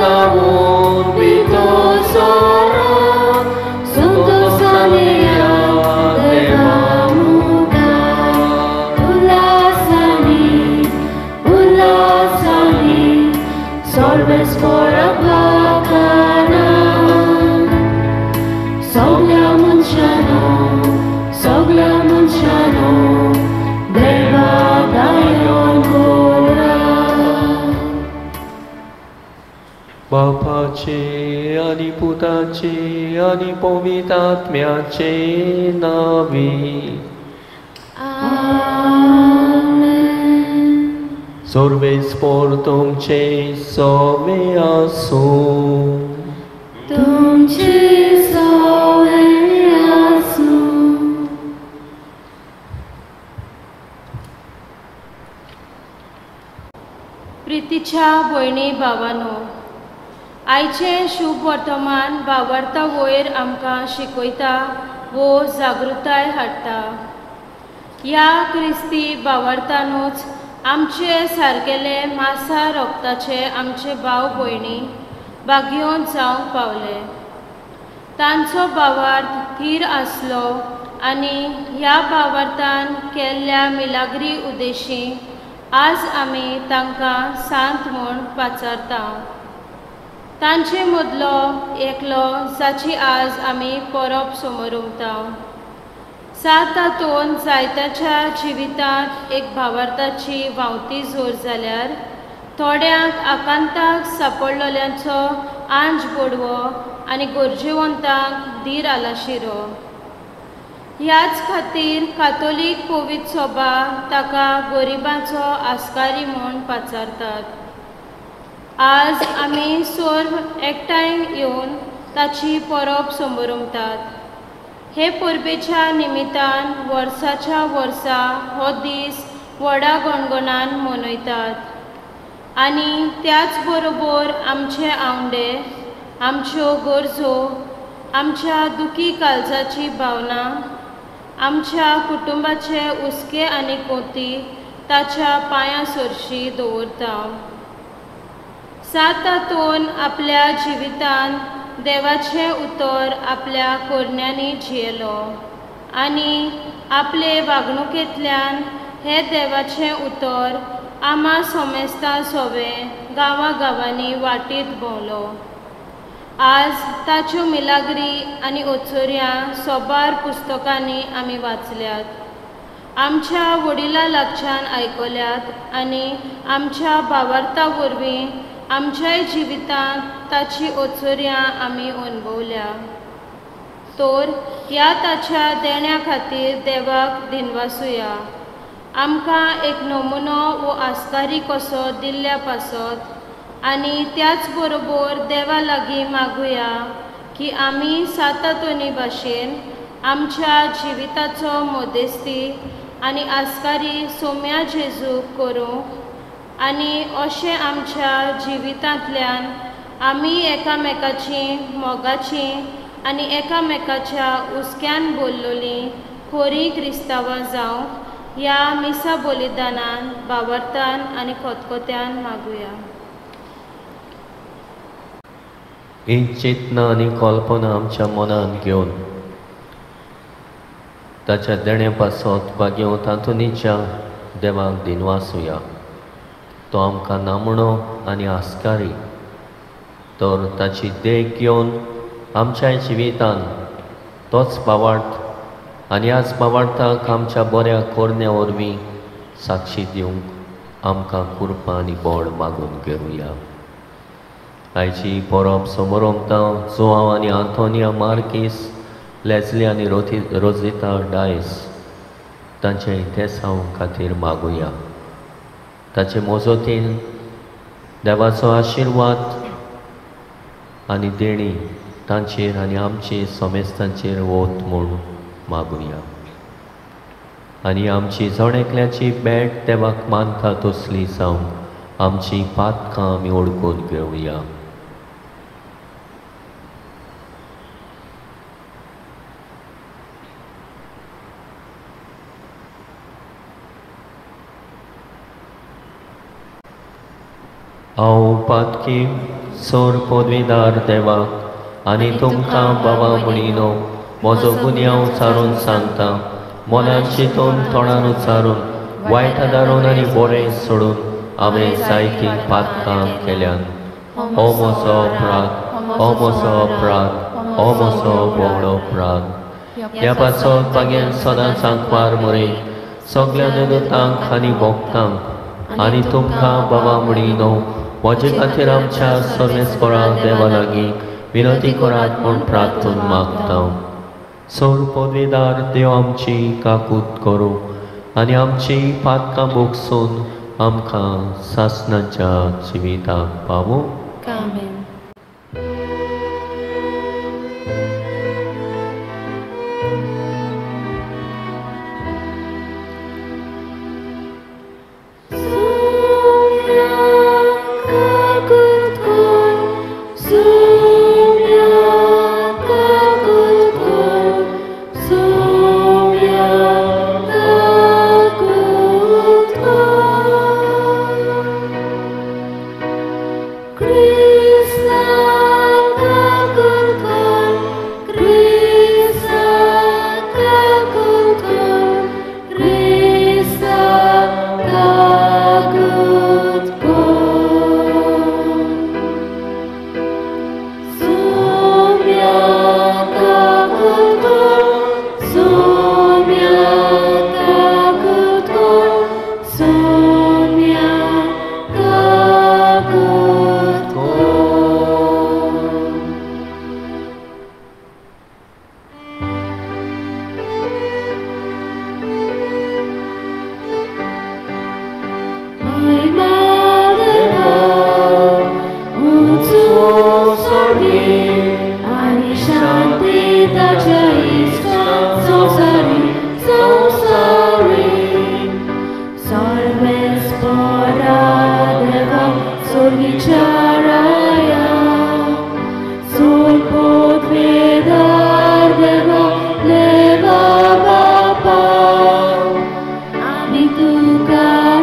गावून भितर सरा संतोशान या देवा मुखार उल्हासांनी उल्हासांनी सर्वेस्परा पाकाना सगळ्या मनशानो सगळ्या मनशानो देवा गायन करा. बापाचे आनी पुताचे आनी पवित्र आत्म्याचे नांवी आमेन. सर्वेस्पर तुमचे सवे आसूं. तुमचे सवे आसूं. प्रितीच्या भयणी भावानो, आयचें शुभ वर्तमान भावार्था वयर आमकां शिकयता वो जागृताय हाडटा. ह्या क्रिस्ती भावार्थानूच आमचे सारकेले मासा रोगताचे आमचे भाव भयणी भाग्योन जावंक पावले. तांचो भावार्थ थीर आसलो आनी ह्या भावार्थान केल्ल्या मिलाग्री उद्देशी आज आमी तांकां सांत म्हूण पाचारता. तांचे मदलो एकलो जाची आज आमी परब समोरता. सात तातूंत जायत्याच्या जिवितांत एक भावार्थाची व्हांवती जोर जाल्यार थोड्यांक आकांताक सापडलेल्यांचो आंज गोडवो आनी गरजेवंतांक धीर आलाशिरो. ह्याच खातीर कातोलीक पवित्र सभा ताका गरिबांचो आस्कारी म्हूण पाचारतात. आज आमी सर्व एकठांय येवन ताची परब समोरतात. हे परबेच्या निमितान वर्साच्या वर्सा हो दीस व्हडा गणगणान मनयतात आनी त्याच बरोबर आमचे आवंडे, आमच्यो गरजो, आमच्या दुखी काळजाची भावना, आमच्या कुटुंबाचे हुस्के आनी कोती ताच्या पांयां सरशी दवरता. सात तातून आपल्या जिवितांत देवाचें उतर आपल्या कोरण्यांनी जियेलो आनी आपले वागणुकेंतल्यान हें देवाचें उतर आमा सोमेस्तां सोवे गांवां गांवांनी वाटीत भोंवलो. आज ताच्यो मिलाग्री आनी ओचोऱ्यां सोबार पुस्तकांनी आमी वाचल्यात, आमच्या वडिलां लागच्यान आयकल्यात आनी आमच्या भावार्था वरवीं आमच्याय जिवितांत ताची ओचोऱ्यां आमी अणभवल्या. तर ह्या ताच्या देण्या खातीर देवाक दिनवासुया. आमकां एक नमुनो वो आस्कारी कसो दिल्ल्या पासत आनी त्याच बरोबर देवा लागीं मागुया की आमी सातातोनी भाशेन आमच्या जिविताचो मदेस्ती आनी आस्कारी सोम्या जेजूक करूंक आनी अशें आमच्या जिवितांतल्यान आमी एकामेकाची मोगाची आनी एकामेकाच्या हुस्क्यान बोल्लोलीं खोरी क्रिस्तांवां जावंक ह्या मिसा बलिदानान भावार्थान आनी खतखत्यान मागुया. ही चेतना आनी कल्पना आमच्या मनान घेवन ताच्या देण्या पासत भाग्यवंत आंतोनीच्या देवाक दिनवासुया. तो आमकां नामणो आनी आस्कारी, तर ताची देख घेवन आमच्या जिवितान तोच भावार्थ आनी ह्याच भावार्थाक आमच्या बऱ्या कोरण्या वरवीं साक्षी दिवंक आमकां कृपा आनी बळ मागून घेवया. आयची परब समोरमता जुआंव आनी आंतोनिया मार्कीस, लेजली आनी रोजिता डायस तांचे इतिहासां खातीर मागुया. ताचे मोजोतीन देवाचो आशिर्वाद आनी देणी तांचेर आनी आमचे समेस्तांचेर वत म्हूण मागुया. आनी आमची जण एकल्याची भेट देवाक मानता तसली जावंक आमची पातकां आमी ओळखून घेवया. हांव पातकी सोर पदवीदार देवाक आनी तुमकां बाबा म्हणिनो म्हजो गुन्यांव उचारून सांगता. मनान चिंतून तोंडान उचारून वायट आदारून आनी बरें सोडून हांवें जायतीं पातकां केल्यान. हो म्हजो अपराध, हो म्हजो अपराध, हो म्हजो व्हड अपराध. ह्या पासत बागेन सदांच आंकवार मरे सगल्या नदतांक आनी भोगतांक आनी तुमकां बाबा म्हणिनो म्हजे खातीर आमच्या सर्वेस्परा देवा लागीं विनंती करात म्हूण प्रार्थून मागता. सोर पदवीदार देव आमची काकूत करूं आनी आमची पातकां भोगसून आमकां सासणाच्या जिविताक पावूं. आमेन.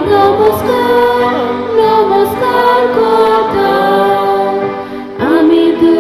Namaskar, namaskar, Kota. Ami tu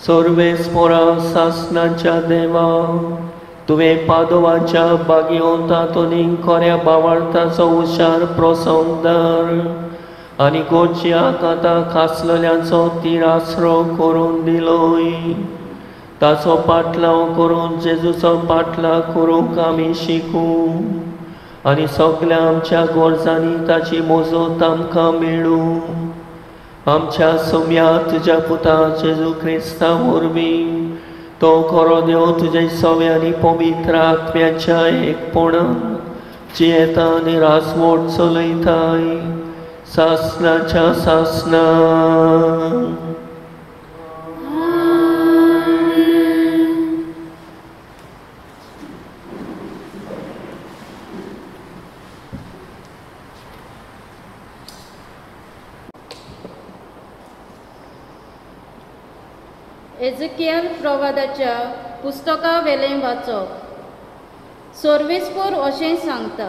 सर्वेस्पोरा सासनाच्या देवा, तुवें पादोवाच्या बागयोन तातूंत खऱ्या बावार्थाचो हुशार प्रसंगदार आनी गोडच्या आकांता खासलेल्यांचो तिरासरो करून दिलोय. ताचो पाटलाव करून जेजूचो पाटलाव करूंक आमी शिकूं आनी सगल्या आमच्या गरजांनी ताची मजत आमकां मेळूं. आमच्या सोम्या तुज्या पुता जेजू क्रिस्ता वरवीं तो खरो देव तुजे सवे आनी पवित्र आत्म्याच्या एकपणान जियेता आनी रासवट चलयताय सासनाच्या सासना. एझकियल प्रवादाच्या पुस्तका वेलें वाचप. सर्वेस्पोर अशें सांगता,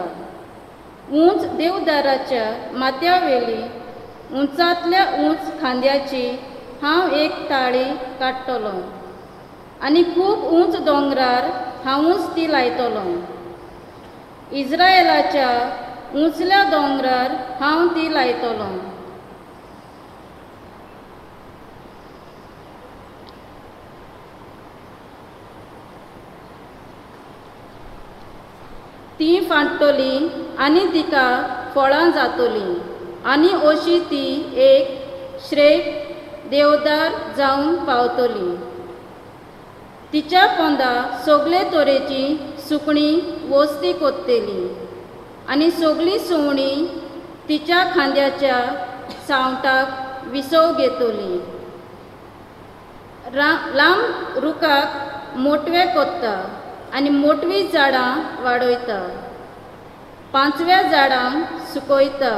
उंच देवदाराच्या माथ्या वेली उंचांतल्या उंच खांद्याची हांव एक ताळी काडटलो आनी खूब उंच दोंगरार हांवूच ती लायतलो. इस्रायलाच्या उंचल्या दोंगरार हांव ती लायतलो. ती फांटतली आनी तिका फळां जातली आनी अशी ती एक श्रेष्ठ देवदार जावन पावतली. तिच्या पोंदा सगळे तरेची सुकणीं वस्ती कोत्तली आनी सगळीं सुवणीं तिच्या खांद्याच्या सांवटाक विसव घेतली. लांब रुखाक मोटवे कोत्ता आनी मोटवी झाडां वाडयता, पांचव्या झाडांक सुकयता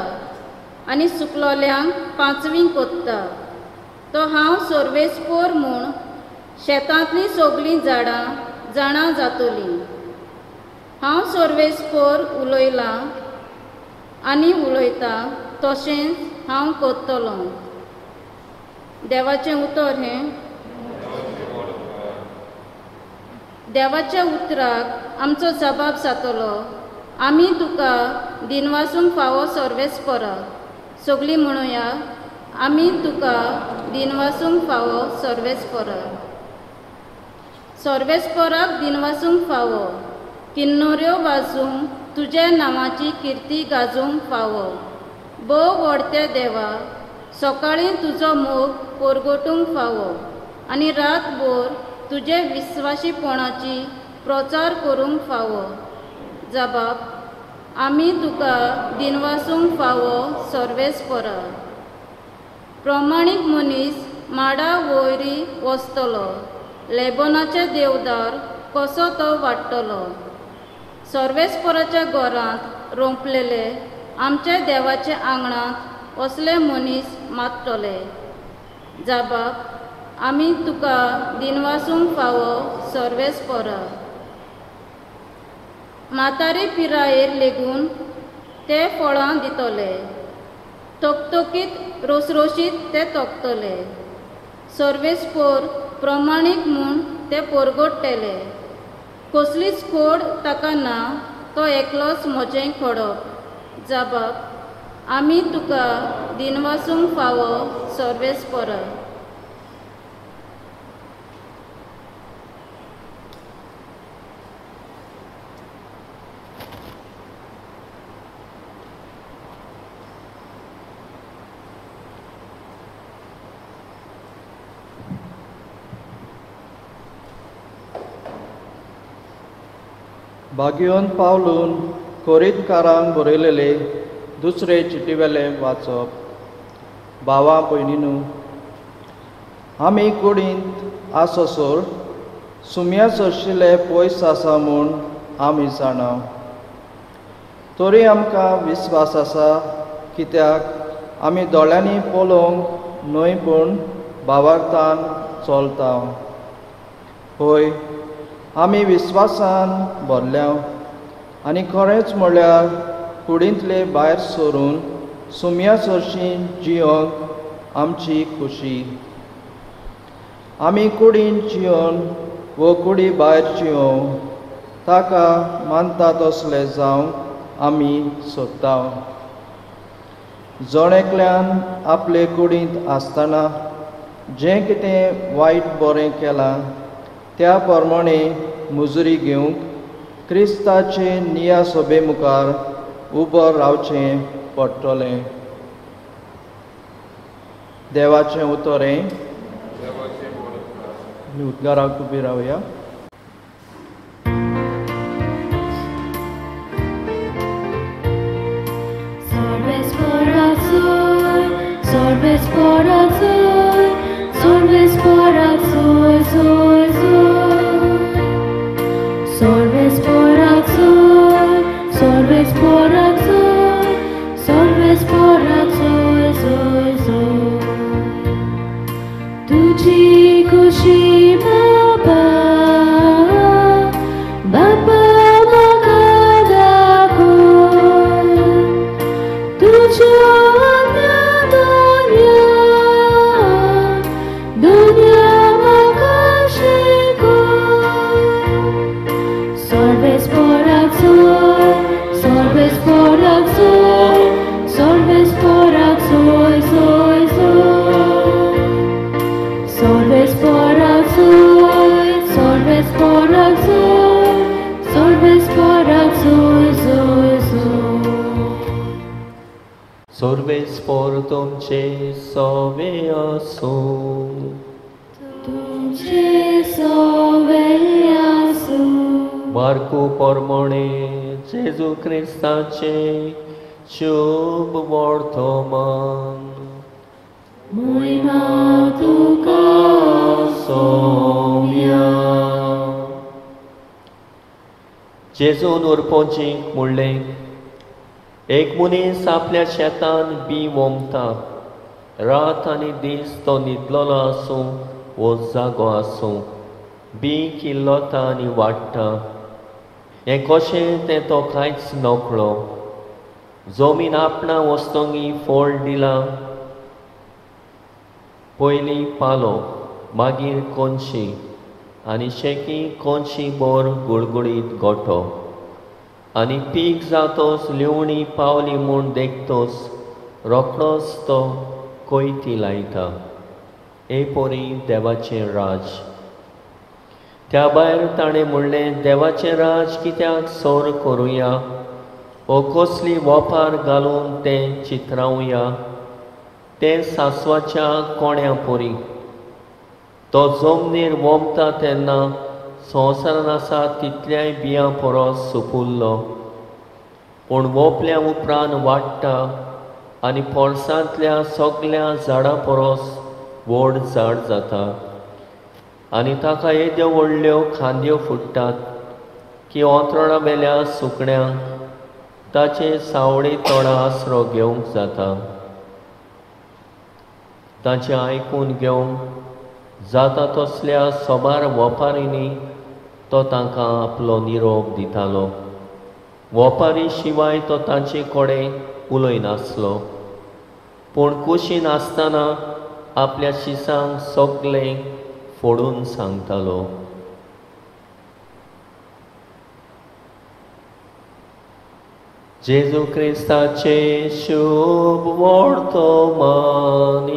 आनी सुकलोल्यांक पांचवी कोत्ता. तो हांव सर्वेस्पोर म्हूण शेतांतलीं सगळीं झाडां जाणा जातलीं. हांव सर्वेस्पोर उलयलां आनी उलयतां तशेंच हांव कोत्तलों. देवाचें उतर हें. देवाच्या उतराक आमचो जबाब जातलो. आमी तुका दिनवासूंक फावो सर्वेस्पोरा. सगळीं म्हणुया, आमी तुका दिनवासूंक फावो सर्वेस्पोरा. सर्वेस्पोराक दिनवासूंक फावो, किन्नोऱ्यो वाजूंक तुज्या नांवाची किर्ती गाजोवंक फावो. भोव व्हडत्या देवा, सकाळीं तुजो मोग परगटूंक फावो आनी रातभर तुजे विस्वाशीपणाची प्रचार करूंक फावो. जबाब, आमी तुका दिनवासूंक फावो सर्वेस्पोरा. प्रमाणीक मनीस माडा वयरी वसतलो, लेबनाचे देवदार कसो तो वाडटलो. सर्वेस्पोराच्या घरांत रोंपलेले आमच्या देवाच्या आंगणांत असले मनीस माततले. जबाब, आमी तुका दिनवासूंक फावो सर्वेस्पोरा. म्हातारे पिरायेर लेगून ते फळां दितले, तकतकीत रोसरोशीत ते तोकतले. सर्वेस्पोर प्रमाणीक म्हूण ते परगट्टले. कसलीच खोड ताका ना, तो एकलोच म्हजें खोडप. जबाब, आमी तुका दिनवासूंक फावो सर्वेस्पोरा. बागियोन पावलून कोरितकारांक बरयलेले दुसरे चिटीवेलें वाचप. भावा भयणीनू, आमी कुडींत आसोसर सुम्या सरशिल्ले पयस आसा म्हूण आमी जाणा, तरी आमकां विस्वास आसा, कित्याक आमी दोळ्यांनी पळोवंक न्हय पूण भावार्थान चलता. हय, आमी विस्वासान भरल्या आनी खरेंच म्हळ्यार कुडींतले भायर सरून सुम्या सरशी जियोंक आमची खुशी. आमी कुडीन जियोन वो कुडी भायर जियों ताका मानता तसले जावंक आमी सोदता. जण एकल्यान आपले कुडींत आसतना जें कितें वायट बरें केलां त्या प्रमाणे मुजुरी घेवंक क्रिस्ताचे निया सभे मुखार उबो रावचें पडटलें. देवाचें उतर हें. उद्गाराक उबी रावया. सर्वेस्पर तुमचे सवे आसूं. तुमचे सवे आसूं. मार्कू परमणे जेजू क्रिस्ताचे शुभ वर्तमान. महिमा तुका सोम्या. जेजून उरपोचीक म्हणलें, एक मनीस आपल्या शेतान बी वोमता. रात आनी दीस तो न्हिदलेलो आसूं वो जागो आसूं, बी किल्लता आनी वाडटा. हें कशें तें तो कांयच नकळो. जमीन आपणा वस्तोंगी फोळ दिला. पयलीं पालो, मागीर कोनशी आनी शेकी कोनशी बोर गुळगुळीत गोठो. आनी पीक जातोच लिवणी पावली म्हूण देखतोच रोखडोच तो कोयती लायता. हे पोरी देवाचें राज. त्या भायर ताणें म्हणलें, देवाचें राज कित्याक सर करुया वो कसली वोपार घालून तें चित्रावया? तें सासवाच्या कोण्या पोरी. तो जमनीर वोमता तेन्ना संवसारान आसा तितल्याय बियां परस सुपुल्लो, पूण वोपल्या उपरांत वाडटा आनी पोरसांतल्या सगल्या झाडां परस व्हड झाड जाता. आनी ताका येद्यो व्हडल्यो खांदयो फुट्टात की ओंतरणां वेल्या सुकण्यांक ताचे सावळे तोडा आसरो घेवंक जाता. ताचें आयकून घेवंक जाता तसल्या सोबार वोपारींनी तो तांकां आपलो निरोप दितालो. वोपारी शिवाय तो तांचे कडेन उलयनासलो, पूण कुशीन आसतना आपल्या शिसांक सगळें फोडून सांगतालो. जेजू क्रिस्ताचे शुभ वर्तमान.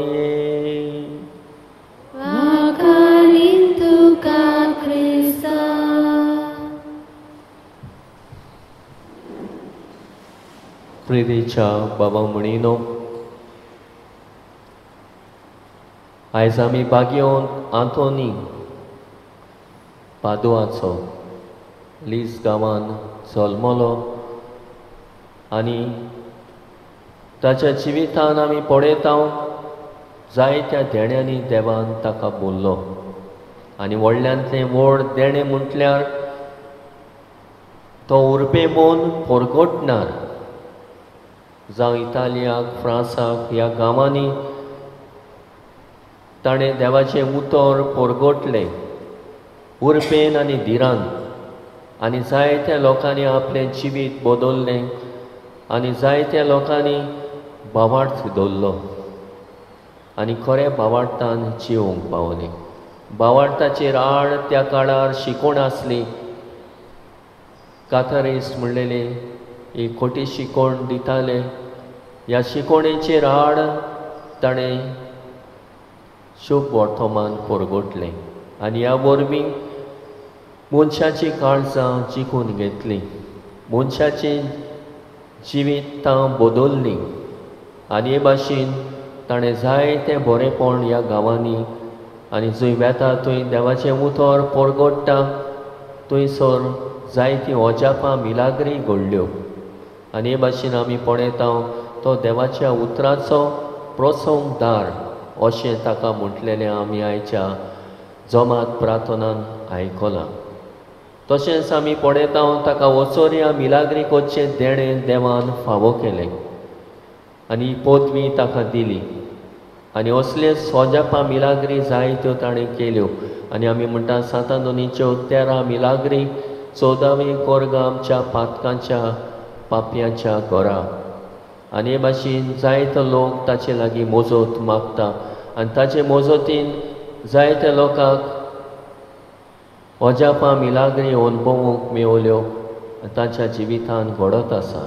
प्रितीच्या बाबा म्हणिनो, आयज आमी बागियोन आंतोनी पादुआचो लीस गांवान जल्मलो आनी ताच्या जिवितान आमी पळयता जायत्या देण्यांनी देवान ताका बोल्लो. आनी व्हडल्यांतलें व्हड देणें म्हटल्यार तो उर्बे मोन परगटणार. जावं इतालियाक, फ्रांसाक ह्या गांवांनी ताणें देवाचें उतर परगटलें उर्बेन आनी धिरान. आनी जायत्या लोकांनी आपलें जिवीत बदल्लें आनी जायत्या लोकांनी भावार्थ दवरलो आनी खऱ्या भावार्थान जिवंक पावलें. भावार्थाचेर आड त्या काळार शिकोण आसली. काथारिस्ट म्हणलेली ही खोटी शिकोण दिताले. ह्या शिकोणेचेर आड ताणें शुभ वर्तमान परगटलें आनी ह्या वरवीं मनशाची काळजां जिखून घेतली, मनशाची जिवितां बदल्लीं आनी हे भाशेन ताणें जायतें बरेंपण ह्या गांवांनी आनी जंय वेता थंय देवाचें उतर परगट्टा थंयसर जायतीं अजापां मिलाग्री घडल्यो. आनी हे भाशेन आमी पळयता तो देवाच्या उतराचो प्रसंगदार अशें ताका म्हटलेलें आमी आयच्या जमात प्रार्थनान आयकलां. तशेंच आमी पळयता ताका वचोरया मिलाग्री करचें देणें देवान फावो केलें आनी पदवी ताका दिली आनी असले अजापां मिलाग्री जायत्यो ताणें केल्यो. आनी आमी म्हणटा सातां दोनीच्यो 13 मिलाग्री 14वी कोर्गा आमच्या पातकांच्या पापयांच्या घरा. आनी हे भाशेन जायतो लोक ताचे लागीं मोजोत मागता आनी ताचे मोजोतीन जायत्या लोकांक अजापां मिलाग्री अणभवूंक मेवल्यो आनी ताच्या जिवितान घडत आसा.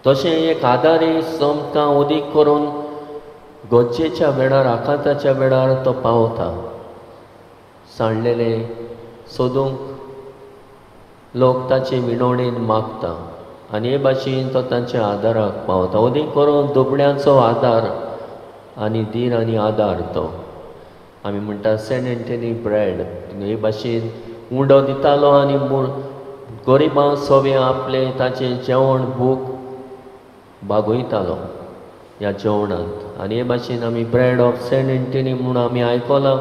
तशें एक आदारी समकां उदीक करून गरजेच्या वेळार आखाताच्या वेळार तो पावता. सांडलेले सोदूंक लोक ताचे विनवणेन मागता आनी हे भाशेन तो तांच्या आदाराक पावता. अदीक करून दुबळ्यांचो आदार आनी धीर आनी आदार तो आमी म्हणटा सेंट एंटनी ब्रेड हे भाशेन उंडो दितालो आनी गरिबां सवे आपले ताचें जेवण भूक भागयतालो ह्या जेवणांत. आनी हे भाशेन आमी ब्रेड ऑफ सेंट एंटनी म्हूण आमी आयकलां.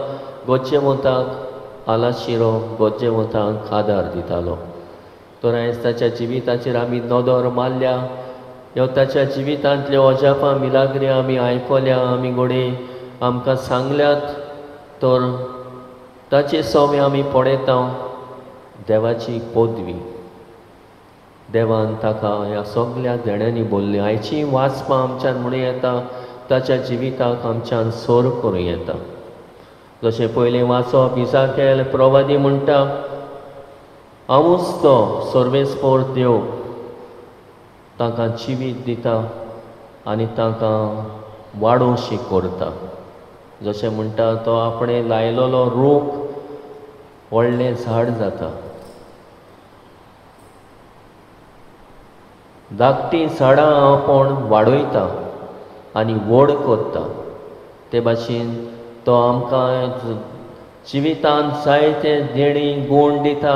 गरजेवंताक आलाशिरो, गरजेवंतांक आदार दितालो. तर आयज ताच्या जिविताचेर आमी नदर मारल्या, ह्यो ताच्या जिवितांतल्यो अजापां मिलाग्री आमी आयकल्या, आमी घडये आमकां सांगल्यात. तर ताचे सवे आमी पळयता देवाची पदवी देवान ताका ह्या सगल्या देण्यांनी बोल्ली. आयची वाचपां आमच्यान म्हणूं येता ताच्या जिविताक आमच्यान सोर करूं येता. जशें पयलीं वाचप इजाकेल प्रवादी म्हणटा, हांवूच तो सर्वेस्पोर देव तांकां जिवीत दिता आनी तांकां वाडोवशी करता. जशें म्हणटा तो आपणें लायलेलो रूख व्हडलें झाड जाता. धाकटीं झाडां आपूण वाडयता आनी व्हड करता. ते भाशेन तो आमकां जिवितांत जायते देणी गूण दिता.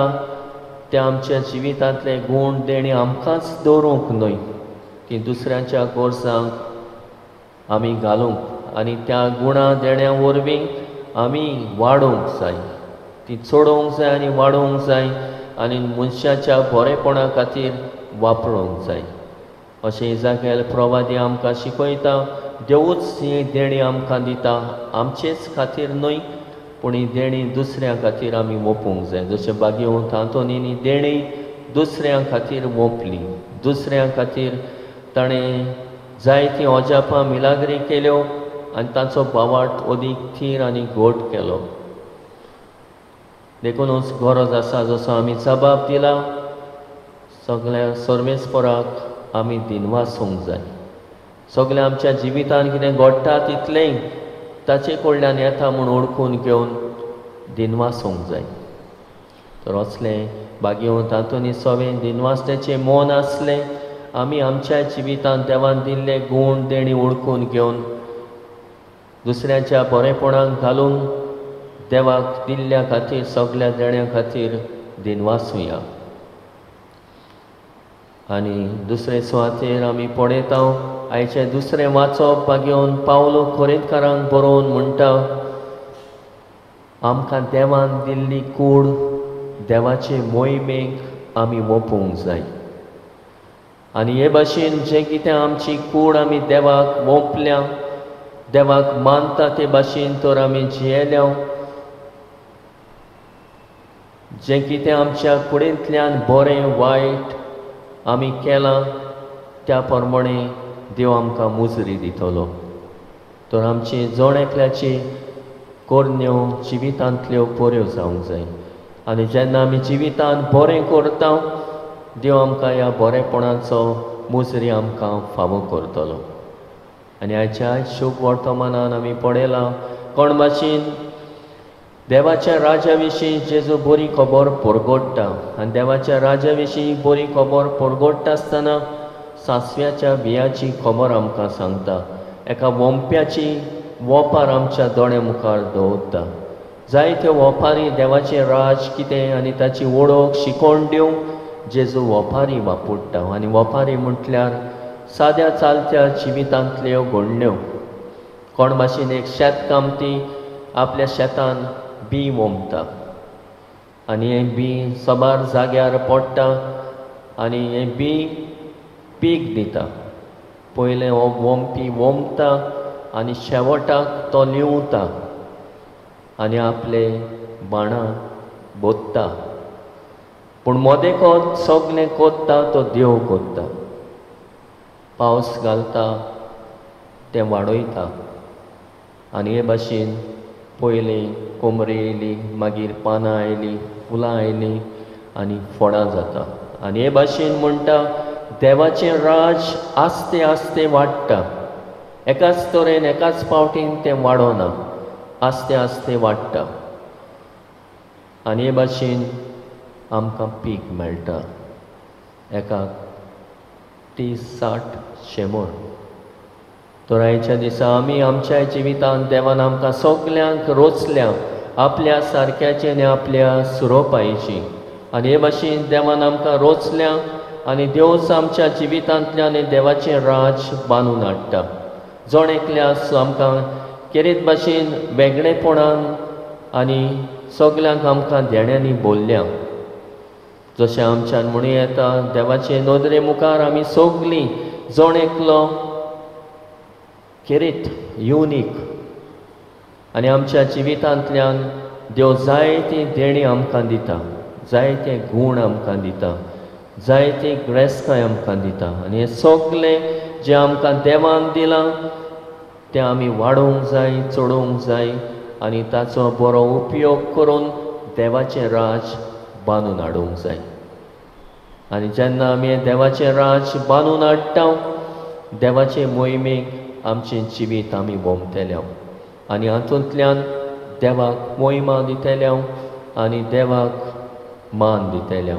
ते आमच्या जिवितांतले गूण देणी आमकांच दवरूंक न्हय, ती दुसऱ्यांच्या गरजांक आमी घालूंक आनी त्या गुणा देण्या वरवीं आमी वाडोवंक जाय, ती चडोवंक जाय आनी वाडोवंक जाय आनी मनशाच्या बरेपणा खातीर वापरूंक जाय. अशें इजाकेल प्रवादी आमकां शिकयता. देवूच ही देणी आमकां दिता, आमचेच खातीर न्हय, पूण ही देणी दुसऱ्यां खातीर आमी वोपूंक जाय. जशें बागेवंत आंतोनीन देणी दुसऱ्यां खातीर वोंपली, दुसऱ्यां खातीर ताणें जायतीं अजापां मिलाग्री केल्यो आनी ताचो भावार्थ अदीक थीर आनी घट केलो. देखूनच गरज आसा जसो आमी जबाब दिला सगळ्या सर्वेस्पराक आमी दिनवासूंक जाय. सगळ्या आमच्या जिवितान कितें घडटा तितलेंय ताचे कडल्यान येता म्हूण ओळखून घेवन दिनवासूंक जाय. तर असलें बागेवंत आंतोनी सवें दिनवासण्याचें मन आसलें. आमी आमच्या जिवितांत देवान दिल्ले गूण देणी ओळखून घेवन दुसऱ्यांच्या बरेपणाक घालून देवाक दिल्ल्या खातीर सगळ्या देण्या खातीर दिनवासुया. आनी दुसरे सुवातेर आमी पळयता आयचें दुसरें वाचप बागेवन पावलो कोरिंतकारांक बरोवन म्हणटा, आमकां देवान दिल्ली कूड देवाचे मोहिमेक आमी वोपूंक जाय. आनी हे भाशेन जें कितें आमची कूड आमी देवाक वोंपल्या, देवाक मानता ते भाशेन तर आमी जियेल्या, जें कितें आमच्या कुडींतल्यान बरें वायट आमी केलां त्या प्रमाणे देव आमकां मुजरी दितलो. तर आमची जण एकल्याची करण्यो जिवितांतल्यो बऱ्यो जावंक जाय. आनी जेन्ना आमी जिवितांत बरें करता देव आमकां ह्या बरेपणाचो मुजरी आमकां फावो करतलो. आनी आयच्या शुभ वर्तमानान आमी पळयलां कोण भाशेन देवाच्या राजा विशीं जेजू बरी खबर परगोडटा. आनी देवाच्या राजा विशीं बरी खबर परगोडटा आसतना सासव्याच्या बियाची खबर आमकां सांगता, एका वोंप्याची वोपार आमच्या दोळे मुखार दवरता. जायत्यो वोपारी देवाचें राज कितें आनी ताची वळख शिकोवन दिवंक जेजू वोपारी वापरता. आनी वोपारी म्हटल्यार साद्या चालत्या जिवितांतल्यो घडण्यो. कोण भाशेन एक शेतकामती आपल्या शेतान बी वोमता आनी हें बी सबार जाग्यार पडटा आनी हें बी पीक दिता. पयलें हो वोमपी वोमता आनी शेवटाक तो लिवता आनी आपले बाणां बोत्ता. पूण मदें कोत सगलें कोत्ता तो देव कोत्ता. पावस घालता तें वाडयता. आनी हे भाशेन पयलीं कोमरी येयली, मागीर पानां आयलीं, फुलां आयलीं आनी फळां जाता. आनी हे भाशेन म्हणटा देवाचें राज आस्ते आस्ते वाडटा. एकाच तरेन एकाच पावटीन तें वाडोना, आस्ते आस्ते वाडटा. आनी हे भाशेन आमकां पीक मेळटा एका 30, 60, 100. तर आयच्या दिसा आमी आमच्या जिवितांत देवान आमकां सगल्यांक रोचल्या आपल्या सारक्याची आनी आपल्या सुरोपायची. आनी हे भाशेन देवान आमकां रोचल्या आनी देवच आमच्या जिवितांतल्यान देवाचें राज बांदून हाडटा. जण एकल्या आमकां केरीत भाशेन वेगळेपणान आनी सगल्यांक आमकां देण्यांनी बोल्ल्या. जशें आमच्यान म्हणूं येता देवाचे नदरे मुखार आमी सगलीं जण एकलो खेरीत युनीक. आनी आमच्या जिवितांतल्यान देव जायती देणी आमकां दिता, जायते गूण आमकां दिता, जायती ग्रेस्काय आमकां दिता. आनी हें सगलें जें आमकां देवान दिलां तें आमी वाडोवंक जाय, चडोवंक जाय आनी ताचो बरो उपयोग करून देवाचें राज बांदून हाडूंक जाय. आनी जेन्ना आमी देवाचें राज बांदून हाडटा देवाचे मोहिमेक आमचें जिवीत आमी वोमतले आनी हातूंतल्यान देवाक मोहिमा दितले आनी देवाक मान दितले.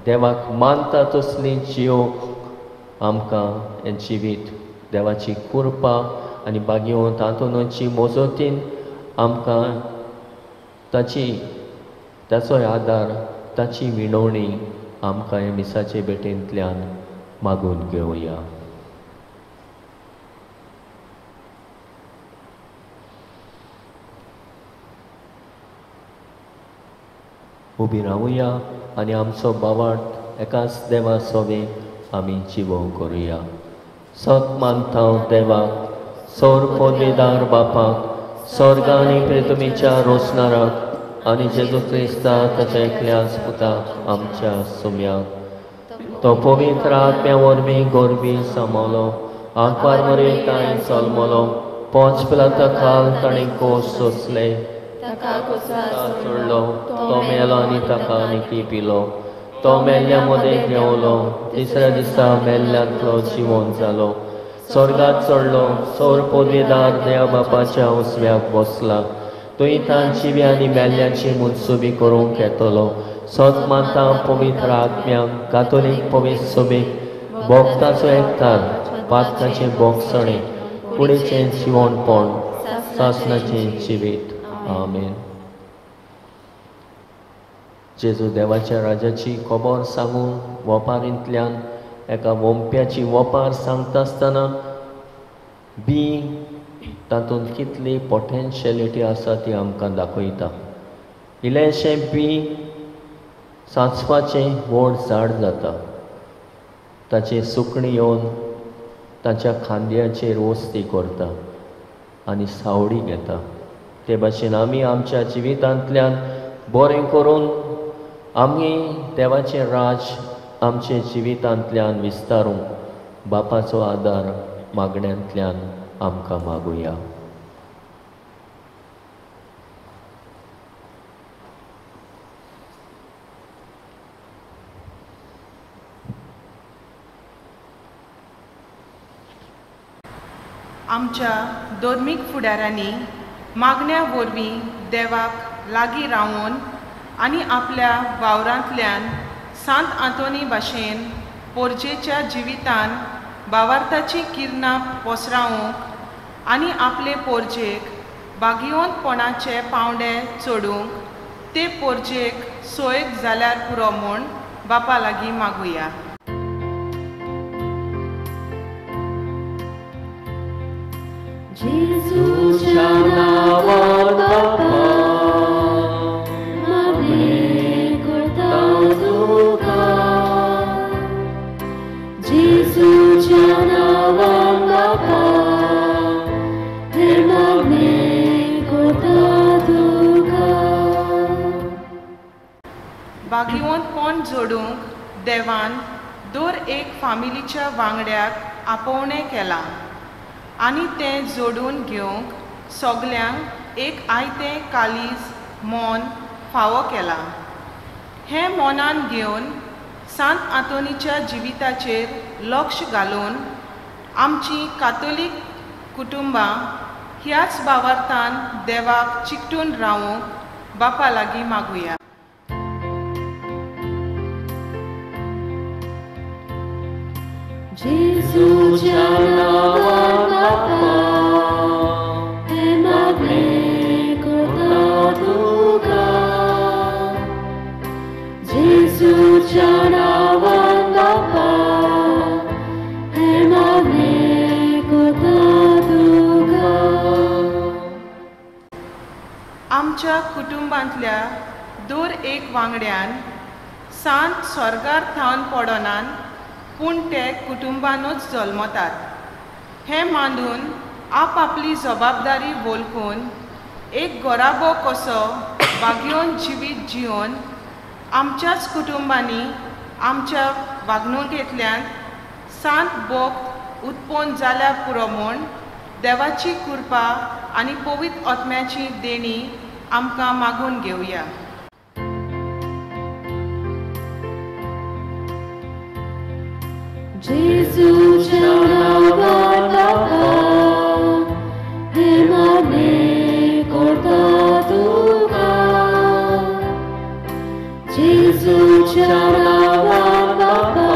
देवाक मानता तसली जियोक आमकां हें जिवीत देवाची कृपा आनी बागेवन तातूंची मजतीन आमकां ताची ताचोय आदार ताची विणवणी आमकां हे मिसाचे भेटेंतल्यान मागून घेवया. उबी रावया आनी आमचो बावार्थ एकाच देवा सोवे आमी जिवो करुया. सत मानता देवाक, सौर पदवीदार बापाक, स्वर्ग आनी पृथ्वीच्या रोसणाराक आनी जेजू क्रिस्ता ताच्या एकल्याच पुताक आमच्या सुम्याक, तो पवित्र आत्म्या वरवीं गोरवी समलो, आंकवार मरे ताणें जल्मलो, पोंच पिलाता खाल ताणें कोस सोंसले, चडलो, तो मेलो आनी ताका निकी पिलो, तो मेल्ल्या मदें देंवलो, तिसऱ्या दिसा मेल्ल्यांतलो जिवन जालो, स्वर्गात चडलो, सौर पदवीदार देव बापाच्या उसव्याक बसला, थंय तांची आनी मेल्ल्यांची मुनसुबी करूंक येतलो. सत मानता पवित्र आत्म्याक, कातोलीक पवित्र सभेक, भोक्ताचो एकतार, पातकाचें भोगसणें, कुडीचें जिवनपण, सासणाचें जिवीत. आमेन. जेजू देवाच्या राजाची खबर सांगून वपारींतल्यान एका वोंप्याची वपार सांगता आसतना बी तातूंत कितली पोटेन्शियलिटी आसा ती आमकां दाखयता. इल्लेंशें बी सांचपाचें व्हड झाड जाता, ताचें सुकणीं येवन ताच्या खांद्याचेर वस्ती करता आनी सावडी घेता. ते भाशेन आमी आमच्या जिवितांतल्यान बरें करून आमी देवाचें राज आमच्या जिवितांतल्यान विस्तारूंक बापाचो आदार मागण्यांतल्यान आमकां मागुया. आमच्या धर्मीक फुडाऱ्यांनी मागण्या वरवीं देवाक लागीं रावून आनी आपल्या वावरांतल्यान सांत आंतोनी भाशेन पोरजेच्या जिवितान भावार्थाची किरणां पसरावंक आनी आपले पोरजेक भागिवंतपणाचे पावंडे चडूंक ते पोरजेक सोयक जाल्यार पुरो म्हूण बापा लागीं मागुया. जेजूच्या नांवान बापा मागणें करता तुका, जेजूच्या नांवान बापा हें मागणें करता तुका. भागिवंतपण जोडूंक देवान दर एक फामिलीच्या वांगड्याक आपोवणें केलां आनी तें जोडून घेवंक सगल्यांक एक आयतें कालीज मन फावो केलां. हें मनान घेवन सांत आंतोनीच्या जिविताचेर लक्ष घालून आमची कातोलीक कुटुंबां ह्याच भावार्थान देवाक चिकटून रावूंक बापा लागीं मागुया. जेजूच्या नांवान बापा हें मागणें करता तुका, जेजूच्या नांवान बापा हें मागणें करता तुका. आमच्या कुटुंबांतल्या दर एक वांगड्यान सांत स्वर्गार थावन पडनान पूण ते कुटुंबानूच जल्मतात हें मानून आपआपली जबाबदारी वळखून एक घराबो कसो वागयोवन जिवीत जिवन आमच्याच कुटुंबांनी आमच्या वागणुकेंतल्यान सांत भक्त उत्पन्न जाल्यार पुरो म्हूण देवाची कृपा आनी पवित्र आत्म्याची देणी आमकां मागून घेवया. जेजूच्या नांवान बापा हें मागणें करता तुका, जेजूच्या नांवान बापा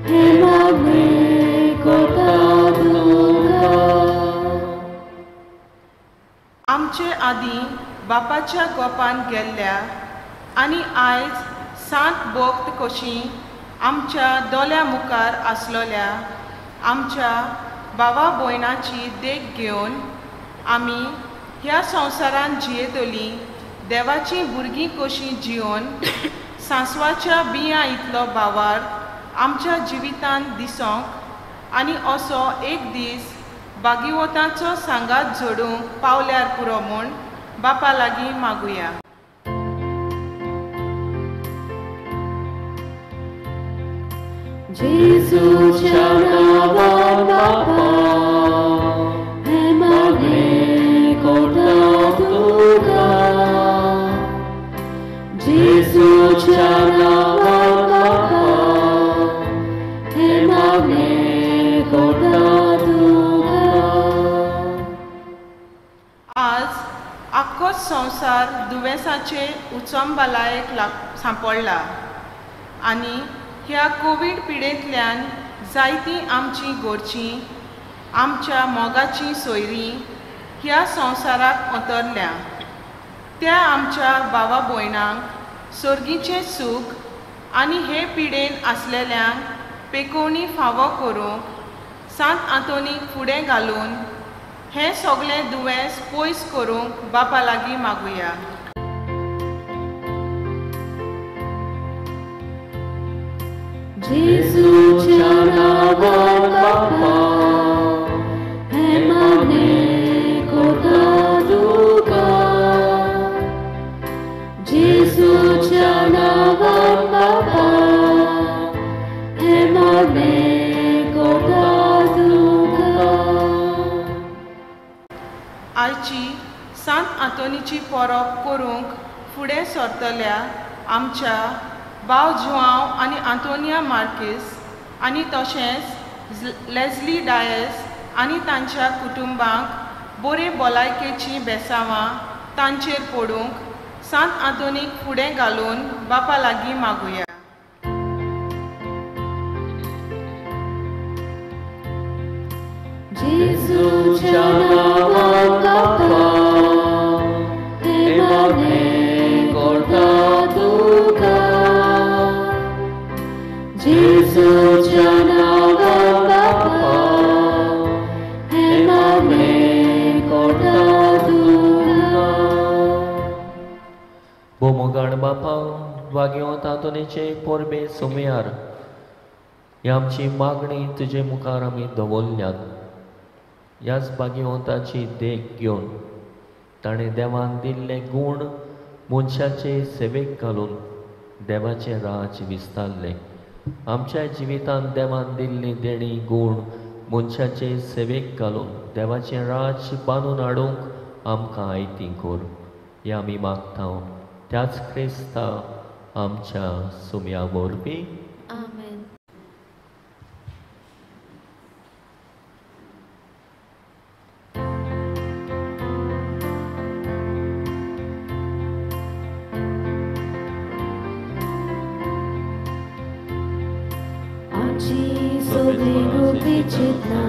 हें मागणें करता तुका. आमचे आदीं बापाच्या गोपान गेल्ल्या आनी आयज सांत भक्त कशी आमच्या दोळ्या मुखार आसलोल्या आमच्या भावा भयणाची देख घेवन आमी ह्या संवसारांत जियेतलीं देवाचीं भुरगीं कशीं जियोवन सांसवाच्या बियां इतलो भावार्थ आमच्या जिवितांत दिसोंक आनी असो एक दीस भागिवंताचो सांगात जोडूंक पावल्यार पुरो म्हूण बापा लागीं मागुया. जेजूच्या नांवान बापा हें मागणें करता तुका, जेजूच्या नांवान बापा हें मागणें करता तुका. आज आख्खोच संवसार दुयेंसाचे उचंबलायेक सांपडला आनी ह्या कोवीड पिडेंतल्यान जायतीं आमचीं घरचीं आमच्या मोगाचीं सोयरीं ह्या संवसाराक अंतरल्या. त्या आमच्या भावा भयणांक सर्गीचें सूख आनी हे पिडेन आसलेल्यांक पेकोवणी फावो करूंक सांत आंतोनीक फुडें घालून हें सगळें दुयेंस पयस करूंक बापा लागीं मागुया. जेजूच्या नांवान बापा हें मागणें करता तुका, जेजूच्या नांवान बापा हें मागणें करता तुका. आयची सांत आंतोनीची परब करूंक फुडें सरतल्या आमच्या भाव जुआंव आनी आंतोनिया मार्कीस आनी तशेंच लेस्ली डायस आनी तांच्या कुटुंबांक बरे भलायकेचीं बेसांवां तांचेर पडूंक सांत आंतोनीक फुडें घालून बापा लागीं मागुया. जेजूच्या नांवान बापा हें मागणें करता तुका. जेजूच्या नांवान बापा हें मागणें करता तुका. भोमोगाण बापा वागेवत आंतोनीचे परबे सुमयार ही आमची मागणी तुजे मुखार आमी दवरल्यात. ह्याच भाग्यवंताची देख घेवन ताणें देवान दिल्ले गूण मनशाचे सेवेक घालून देवाचें राज विस्तारलें. आमच्या जिवितांत देवान दिल्ली देणी गूण मनशाचे सेवेक घालून देवाचें राज बांदून हाडूंक आमकां आयती कर हें आमी मागता त्याच क्रिस्ता आमच्या सुम्या वरवीं. आमेन. आमची सगळी गुलती चिंतना,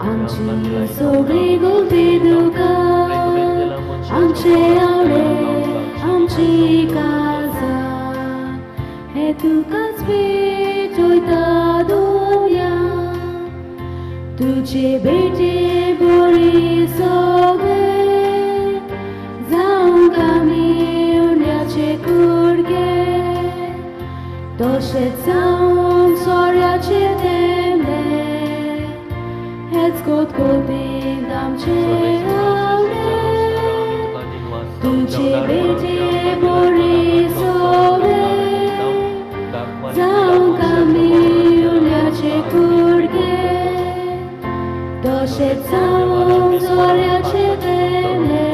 आमची सगळी गुलती दुकां, आमचे आवडे आमची काळजां हे तुकाच भेटयता दुनिया. तुजे भेटे बरी सगळे जावंक आमी उण्याचे कुडके तशेंच जावन सोऱ्याचे तेंबे हेच कोतकोतींत आमचे आवडे. तुजे भेटे बरी सगळे जावंक आमी उण्याचे कुडके तशेंच जावन सोऱ्याचे तेंबे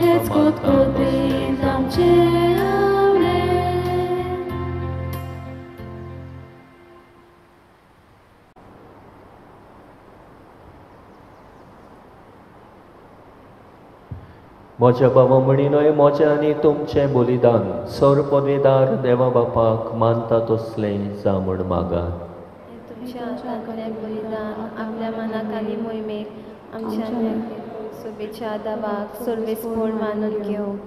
हेच कोतकोतींत आमचे आवडे. म्हज्या बाबा म्हणिनय म्हजें आनी तुमचें बलिदान सर पदवेदार देवा बापाक मानता तसलें जा म्हण मागात. तुमच्या हातांतलें बलिदान आपल्या मनाक आनी मोहिमेक आमच्या शुभेच्छा दावाक सर्वेस्पोर मानून घेवंक.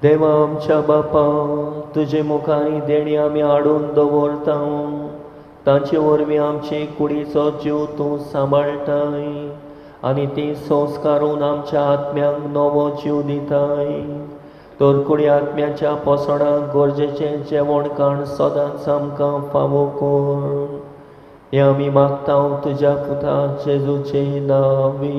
देवा आमच्या बापा तुजे मुखार देणी आमी हाडून दवरता तांचे वरवीं आमचे कुडीचो जीव तूं सांबाळटाय आनी ती संस्कारून आमच्या आत्म्यांक नवो जीव दिताय. तर कुडी आत्म्याच्या पोसणाक गरजेचें जेवण खाण सदांच आमकां फावो कर हें आमी मागता तुज्या पुता जेजूचे नांवी.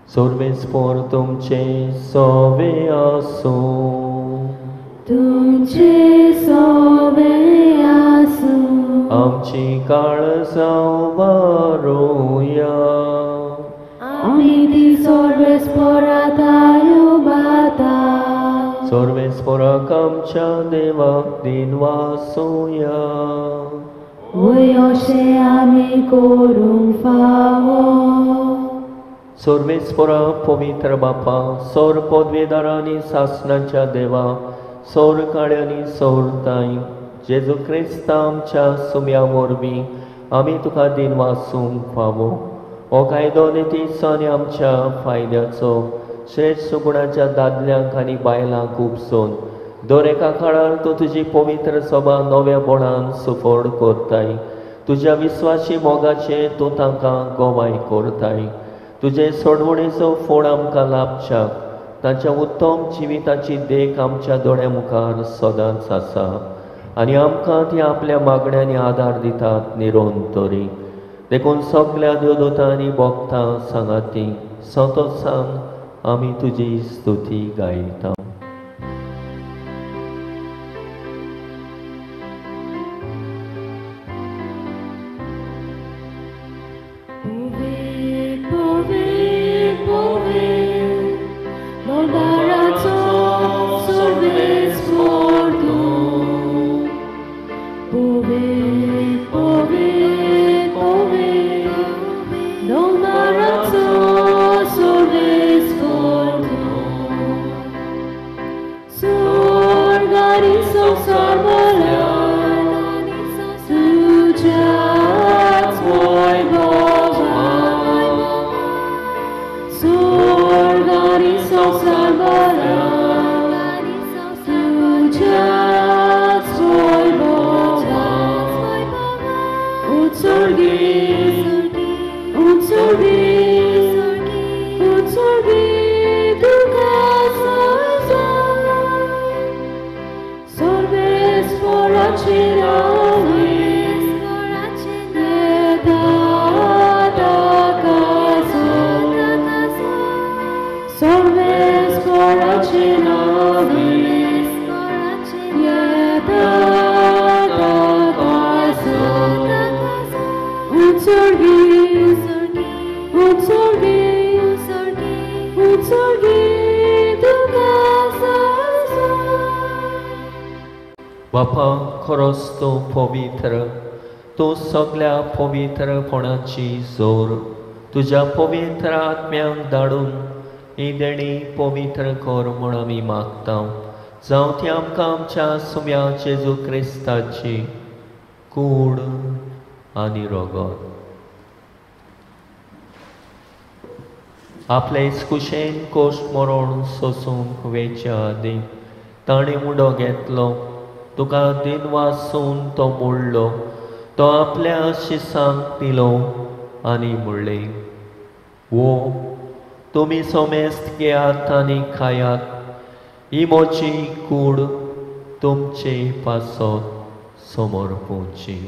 सर्वेस्पोर तुमचे सोवे आसूं. तुमचे सोवे आसूं. आमची काळजां वारोया. आमी ती सर्वेस्पोराक बाता. सर्वेस्पोराक आमच्या देवाक दिनवासुया. वय अशें आमी करूंक फावो. सर्वेस्पोरा पवित्र बापा सौर पदवेदारांनी सासणाच्या देवा सौर काळ्यांनी सौरताय जेजू क्रिस्ता आमच्या सुम्या वरवीं आमी तुका दिनवासूंक फावो. हो कायदो नितीचो आनी आमच्या फायद्याचो श्रेश्ठ गुणाच्या दादल्यांक आनी बायलांक उपसून दर एका काळार तूं तुजी पवित्र सभा नव्या बोणान सुफळ करताय. तुज्या विस्वासी मोगाचें तूं तांकां गोवाय करताय. तुजे सोडवणेचो फोड आमकां लाभच्याक तांच्या उत्तम जिविताची देख आमच्या दोळ्या मुखार सदांच आसा आनी आमकां ती आपल्या मागण्यांनी आदार दितात निरंतरी. देखून सगल्या देवदूतांनी भोगता सांगाती संतोषान आमी तुजी स्तुती गायता. संवसार भराक तुज्याच वैभवाक उत्सर्गी उत्सर्गी उत्सर्गी तुका संवसार सर्वेस्पराचे नांवे सर्वेस्पराचे नांवे येता ताका उत्सर्गी उत्सर्गी उत्सर्गी तुका संवसार. बापा खरोच तूं पवित्र, तूं सगल्या पवित्रपणाची जोर. तुज्या पवित्र आत्म्यांक धाडून ही देणी पवित्र कर म्हूण आमी मागता. जावं ती आमकां आमच्या सुम्या जेजू क्रिस्ताची कूड आनी रगत. आपले कुशेन कोश्ट मरण सोसूंक वेच्या आदीं ताणें उडो घेतलो, तुका दिनवासून तो मोडलो, तो आपल्या शिसांक दिलो आनी म्हणलें, वो तुमी सोमेस्त घेयात आनी खायात, ही म्हजी कूड तुमचे पासत समर्पूची.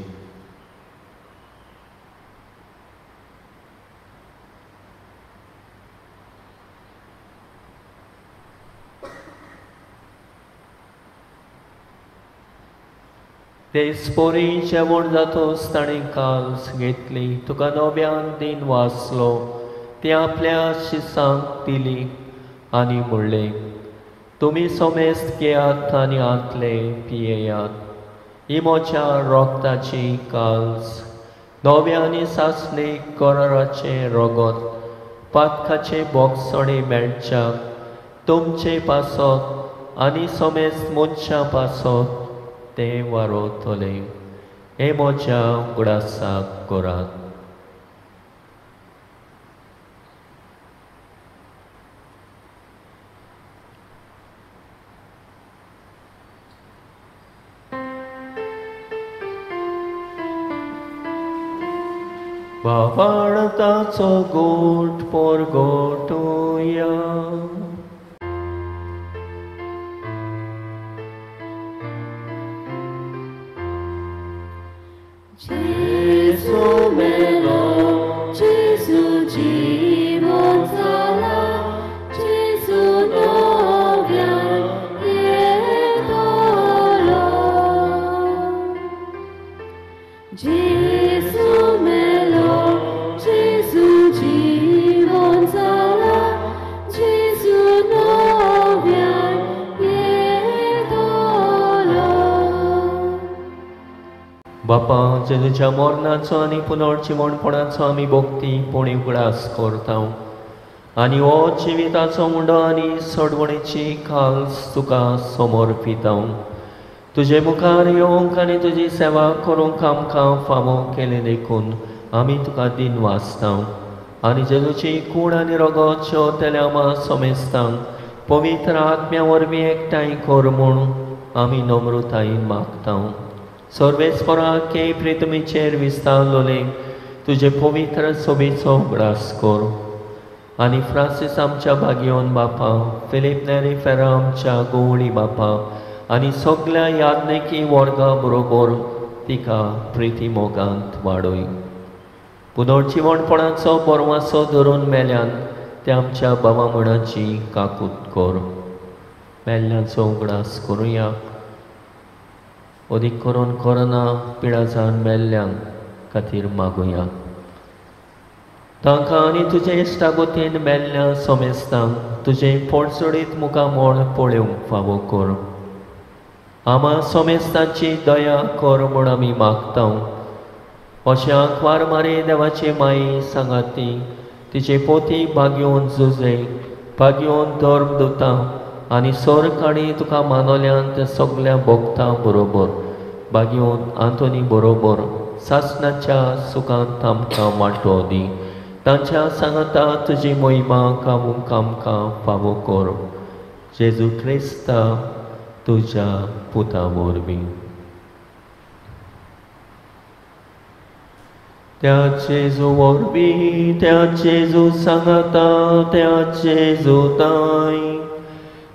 तेचपरी जेवण जातोच ताणें काल्स घेतली, तुका नव्यान दिन वाचलो, ती आपल्या शिसांक दिली आनी म्हणलें, तुमी सोमेस्त घेयात आनी आंतले पियेयात, ही म्हज्या रोगताची काल्स, नव्या आनी सासणे कराराचें रगत, पातकाचे बोगसणे मेळच्याक तुमचे पासत आनी सोमेस्त मनशां पासत तें वारोतलें. हें म्हज्या उगडासाक करात. बाबाळताचो गोट पोरगोटुया. जेजू मेलो, जेजू जिवन जाला, जेजू नव्यान येतलो. जेजू मेलो, जेजू जिवन जाला, जेजू नव्यान येतलो. बापा, जेजूच्या मरणाचो आनी पुनर्जिवणपणाचो आमी भक्ती पुणी उगडास करता आनी हो जिविताचो उंडो आनी सोडवणेची खाल्स तुका समर्पिता. तुजे मुखार येवंक आनी तुजी सेवा करूंक आमकां फावो केलें देखून आमी तुका दिनवासता. आनी जेजूची कूड आनी रगत शेवतेल्या आमा समेस्तांक पवित्र आत्म्या वरवीं एकठांय कर म्हूण आमी नम्रतायेन मागता. सर्वेस्पराक प्रितमीचेर विस्तारलोले तुजे पवित्र सोबेचो उगडास कर. आनी फ्रांसीस आमच्या भाग्योन बापा, फिलीप नेरी फेरा आमच्या गोवळी बापा आनी सगल्या याज्ञिकी वर्गा बरोबर तिका प्रिती मोगांत वाडय. पुनर्जिवणपणाचो बरवासो धरून मेल्यान ते आमच्या बाबा म्हणाची काकूत कर. मेल्ल्यांचो उगडास करुया, अदीक करून कोरोना पिडा जावन मेल्ल्यांक खातीर मागुया. तांकां आनी तुजे इश्टागोतीन मेल्ल्या सोमेस्तांक तुजें पोटसोडीत मुखामळ पळोवंक फावो कर. आमा सोमेस्तांची दया कर म्हूण आमी मागता. अशें आंकवार मारे देवाचे माई सांगाती तिचे पोती भाग्योवन जुजे, भाग्योवन धर्म दुता आनी सोर काणी तुका मानोल्यान ते सगल्या भोगता बरोबर भाग्योवन आंतोनी बरोबर सासणाच्या सुखांत आमकां वांटो दी. तांच्या सांगाता तुजी मोहिमा गावूंक आमकां फावो कर. जेजू क्रिस्ता तुज्या पुता वरवीं. त्या जेजू वरवीं, त्या जेजू सांगाता, त्या जेजू ताय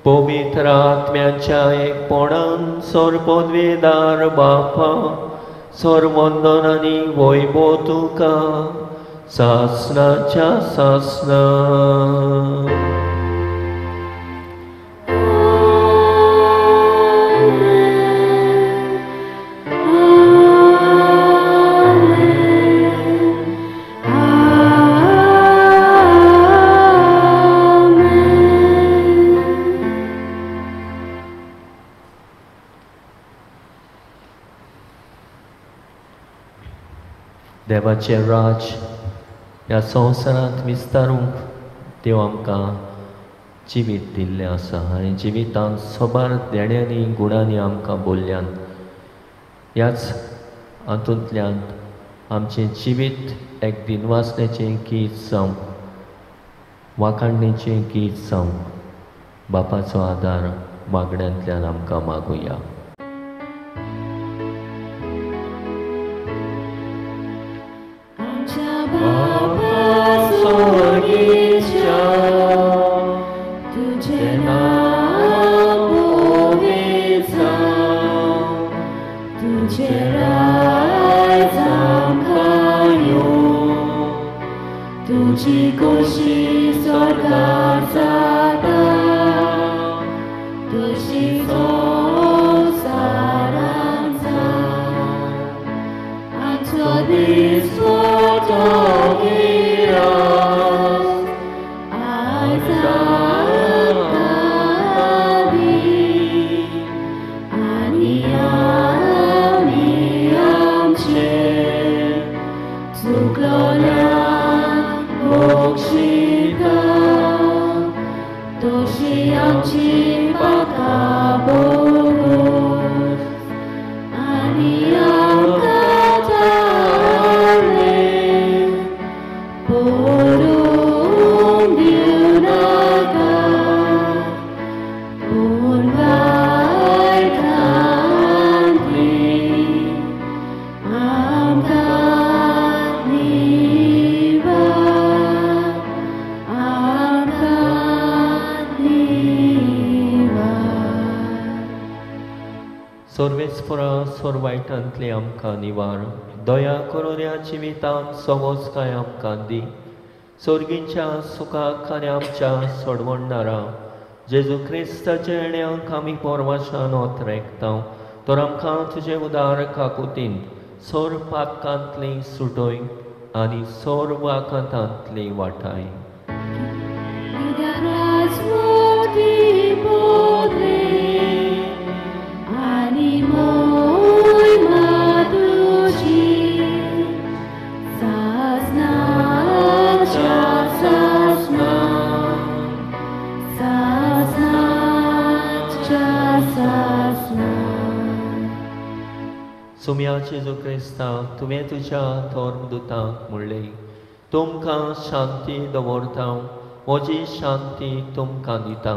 पवित्र आत्म्याच्या एकपणान सर्वपदवेदार बापा सर्वंदन आनी वैभव तुका सासनाच्या सासना. देवाचें राज ह्या संवसारांत विस्तारूंक देव आमकां जिवीत दिल्लें आसा आनी जिवितांत साबार देण्यांनी गुणांनी आमकां बोल्ल्यान ह्याच हातूंतल्यान आमचें जिवीत एक दिनवासण्याचें गीत जावं, वाखाणणेचें गीत जावं. बापाचो आदार मागण्यांतल्यान आमकां मागुया. सोरवायटांतले आमकां निवार दया करून ह्या जिवितांत समजकाय आमकां दी. सोर्गींच्या सुखाक आनी आमच्या सोडवणदारा जेजू क्रिस्ताच्या येण्याक आमी पोरवाशान ओतरेकता तर आमकां तुजे उदार काकुतीन सोर पातकांतली सुटोय आनी सोर वाकांतांतली वाटाय. सुम्या जेजू क्रिस्ता तुवें तुज्या धर्मदुतांक म्हणलें, तुमकां शांती दवरता, म्हजी शांती तुमकां दिता.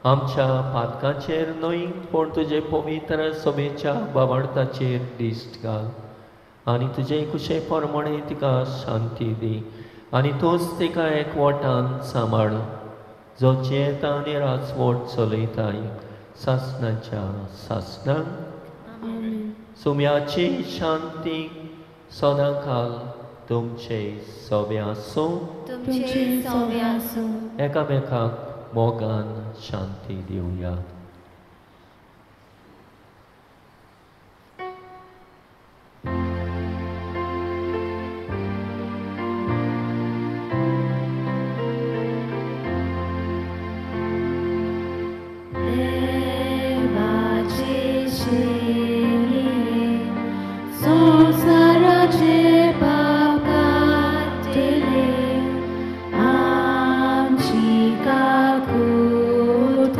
आमच्या पातकांचेर न्हय पूण तुजे पवित्र सभेच्या बाबार्थाचेर दिश्ट घाल आनी तुजे कुशे प्रमाणे तिका शांती दी आनी तूंच तिका एकवटान सांबाळ, जो जियेता आनी राजवट चलयताय सासणाच्या सासणाक. सुम्याची शांती सदांकाल तुमचे सोबे आसूं. एकामेकाक मोगान शांती दिवया. आमची काकूट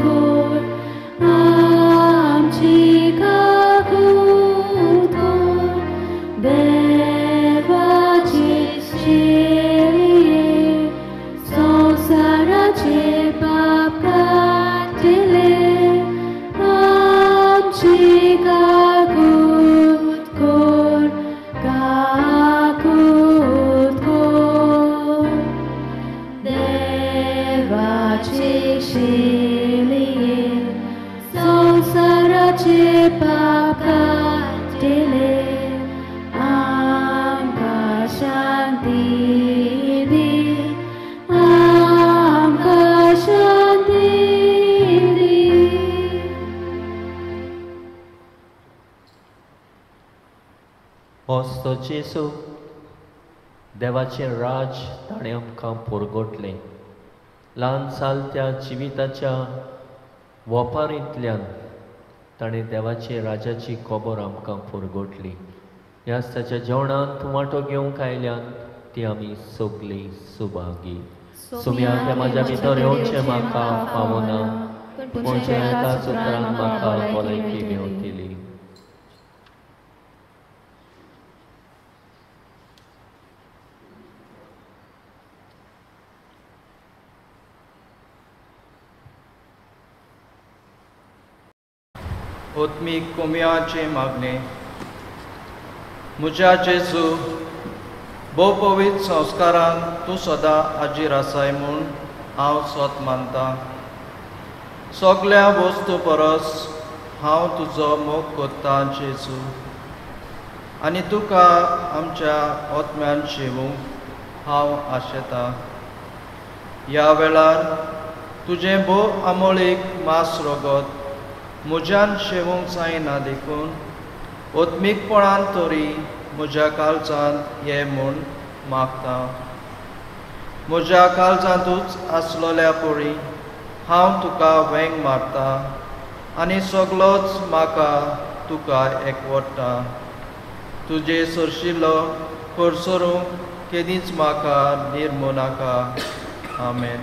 पाप काडटले, आमकां शांती दी, आमकां शांती दी. होच तो जेजू, देवाचें राज ताणें आमकां पुरगोटलें. ल्हान सालत्या जिविताच्या वपारींतल्यान ताणें देवाचे राजाची खबर आमकां पुरगोटली. ह्याच ताच्या जेवणांत वांटो घेवंक आयल्यान ती आमी सगळीं सुभागी. सुम्या त्या म्हाज्या भितर येवचें म्हाका फावना, पूण एकाच उतरान म्हाका भलायकी मेवतली. आत्मीक कोम्याचें मागणें. म्हज्या जेजू, भोव पवित्र संस्कारान तूं सदां हाजीर आसाय म्हूण हांव सत मानतां. सगल्या वस्तू परस हांव तुजो मोग करतां जेजू, आनी तुका आमच्या आत्म्यान शेवूंक हांव आशेतां. ह्या वेळार तुजें भोव आमोळीक मास रगत म्हज्यान शेवूंक जायना देखून आत्मीकपणान तरी म्हज्या काळजांत ये म्हूण मागता. म्हज्या काळजांतूच आसलोल्या परी हांव तुका वेंग मारता आनी सगलोच म्हाका तुका एकवटा. तुजे सरशिल्लो करसरूंक केदींच म्हाका निर्मू नाका. आमेन.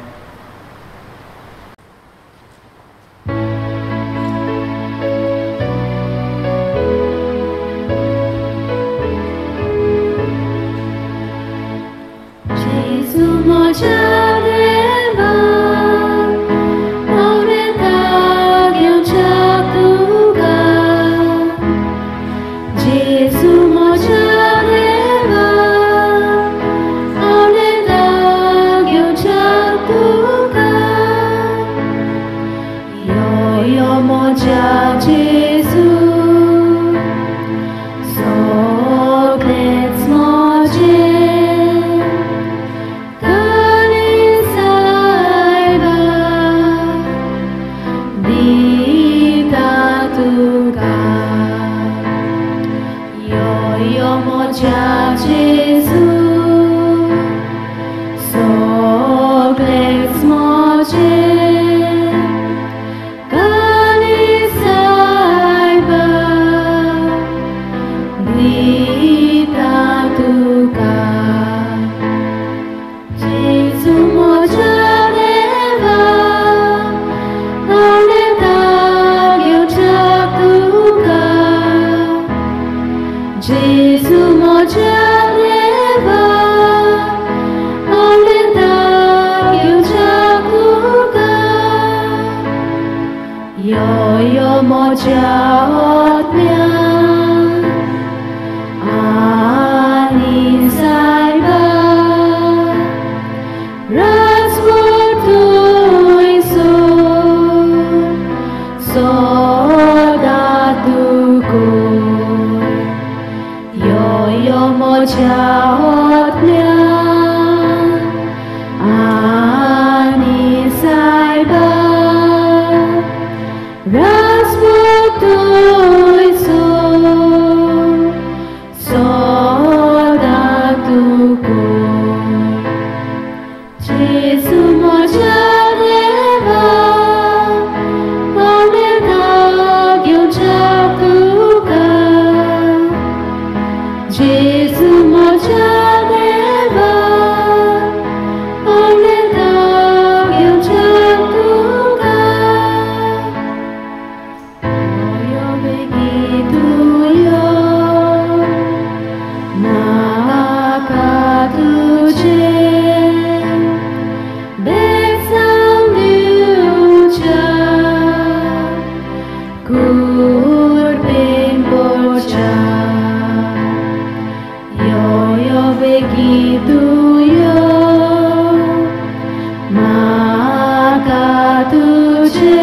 Maka तुझे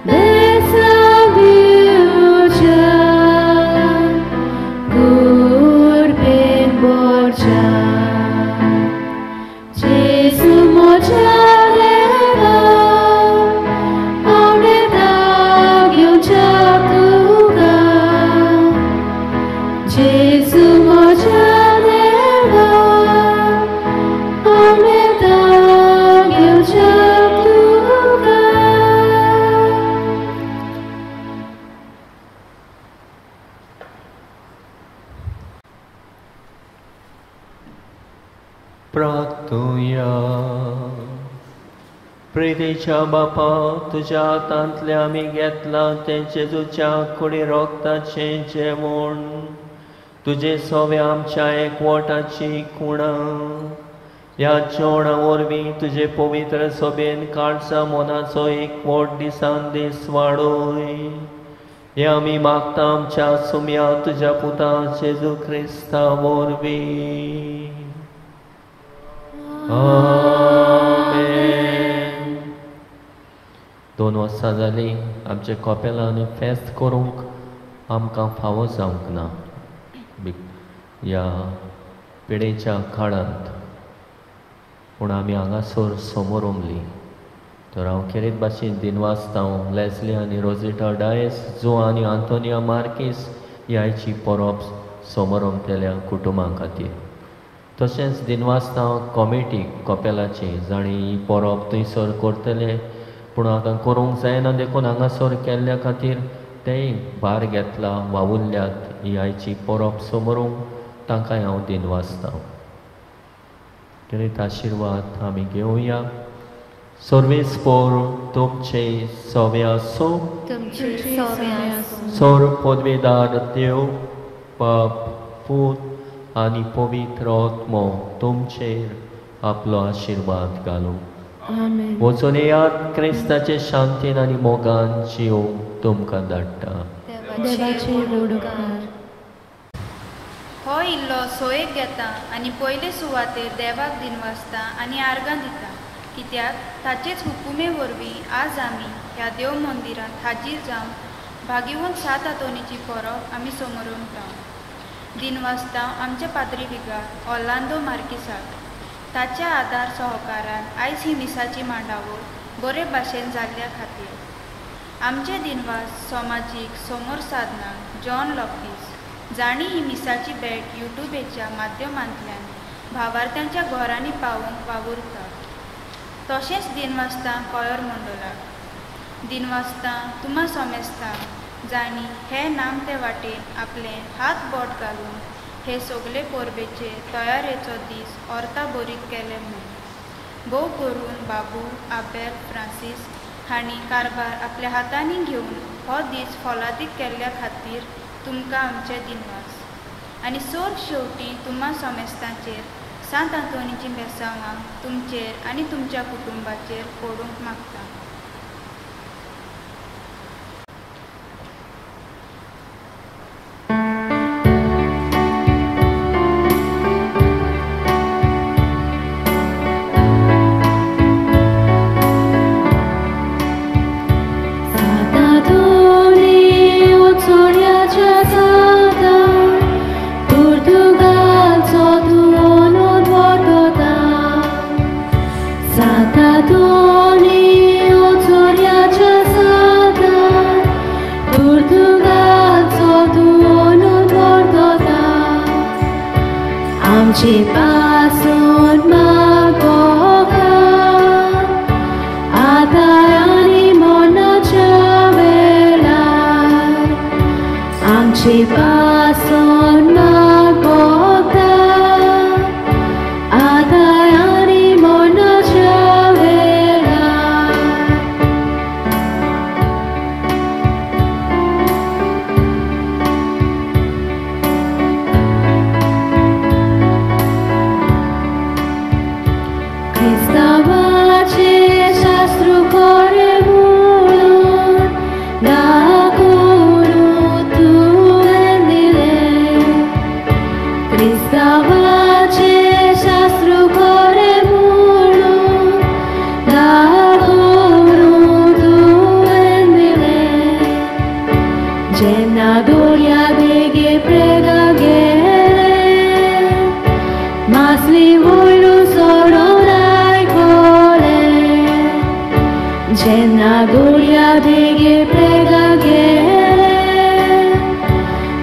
बेसाव प्रितीच्या बापा, तुज्या हातांतलें आमी घेतलां तें जेजूच्या कुडी रोगताचें जेवण, तुजे सोवे आमच्या एकवटाची खुणां. ह्या जेवणा वरवीं तुजे पवित्र सोबेन काळजा मनाचो एकवट दिसान दीस वाडोय. हें आमी मागता आमच्या सुम्या तुज्या पुता जेजू क्रिस्ता वरवीं. आमेन. 2 वर्सां जालीं आमच्या कपेलान फेस्त करूंक आमकां फावो जावंक ना ह्या पिडेच्या काळांत, पूण आमी हांगासर समोर उमली. तर हांव खेरीत भाशेन दिनवासता लेस्ली आनी रोजिटा डायस, जो आनी आंतोनिया मार्कीस ह्या आयची परब समोर उमतल्या कुटुंबां खातीर. तशेंच दिनवासता कॉमिटीक कपेलाची, जांणी ही परब थंयसर करतले पूण आतां करूंक जायना देखून हांगासर केल्ल्या खातीर तेय भार घेतला वावुरल्यात ही आयची परब समोरूंक, तांकांय हांव दिनवासता. खेरीत आशिर्वाद आमी घेवया. सर्वेस्पोर तुमचे सवे आसूं. सर पदवेदार देव बाप पूत आनी पवित्र आत्मो तुमचेर आपलो आशिर्वाद घालूं. वचून येयात, क्रिस्ताचे शांतीन आनी मोगान जिवूंक तुमकां धाडटा. हो इल्लो सोयेक घेता आनी पयले सुवातेर देवाक दिनवासता आनी आर्गां दिता, कित्याक ताचेच हुकुमे वरवीं आज आमी ह्या देव मंदिरांत हाजीर जावन भागिवंत सात आंतोनीची परब आमी समोरता. दिनवासता आमच्या पाद्री विगार ऑर्लांदो मार्कीसाक, ताच्या आदार सहकारान आयज ही मिसाची मांडावळ बरे भाशेन जाल्ल्या खातीर. आमचे दिनवास समाजीक समोर साधना जॉन लॉपीस, जांणी ही मिसाची भेट युट्यूबेच्या माध्यमांतल्यान भावार्थ्यांच्या घरांनी पावोवंक वावुरता. तशेंच दिनवासता कॉयर मंडळाक, दिनवासता तुमा समेस्ता जांणी हे नाम ते वाटेन आपले हात बोट घालून हे सगळे परबेचे तयारेचो दीस अर्था बरीत केले म्हूण. भोव करून बाबू आबेल फ्रांसीस हांणी कारभार आपल्या हातांनी घेवन हो दीस फोलादीक केल्ल्या खातीर तुमकां आमचे दिनवास. आनी सोर शेवटी तुमा समेस्तांचेर सांत आंतोनीचीं बेसांवां तुमचेर आनी तुमच्या कुटुंबाचेर पडूंक मागता. आमचे पासून मागोका आतां आनी मरणाच्या वेळार, आमचे पासून मागोका आतां आनी मरणाच्या वेळार. क्रिस्तांवाचे शास्त्र खरें म्हणून दाखोवन तुवें दिलें, क्रिस्तांवाचे शास्त्र खरें म्हणून दाखोवन तुवें दिलें. जेन्ना दोळ्या देगे प्रेगा गेले मासली वयलो सोडोन आयकलें, जेन्ना दोळ्या देगे प्रेगा गेले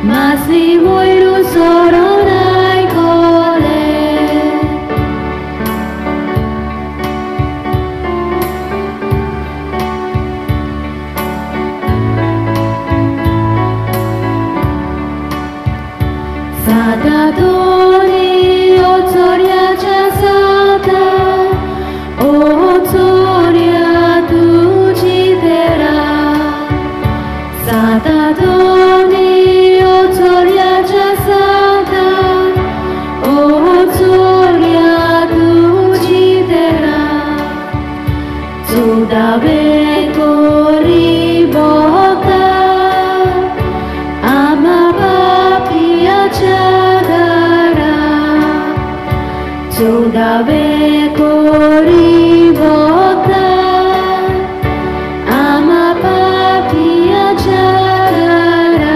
मासली वयलो सोडोन आयकलें. सातातोनी ओ चोरयाच्या साता, ओ चोरया चौदावे कोरी बोका आमा पापियाच्या दारा चौदावे कोरी बोका आमा पापियाच्या दारा.